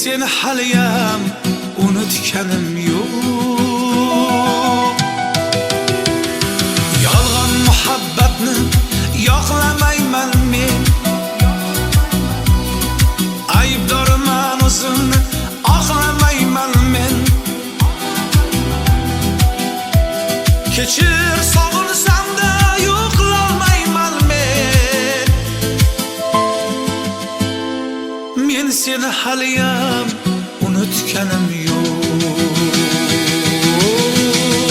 seni haliyam unutganim yo'q. Yolg'on muhabbatni yoqlamayman men, aybdorman o'zimni oqlamayman men. Kechir sog'insam-da yo'qlolmayman men. Men seni haliyam unutganim yo'q.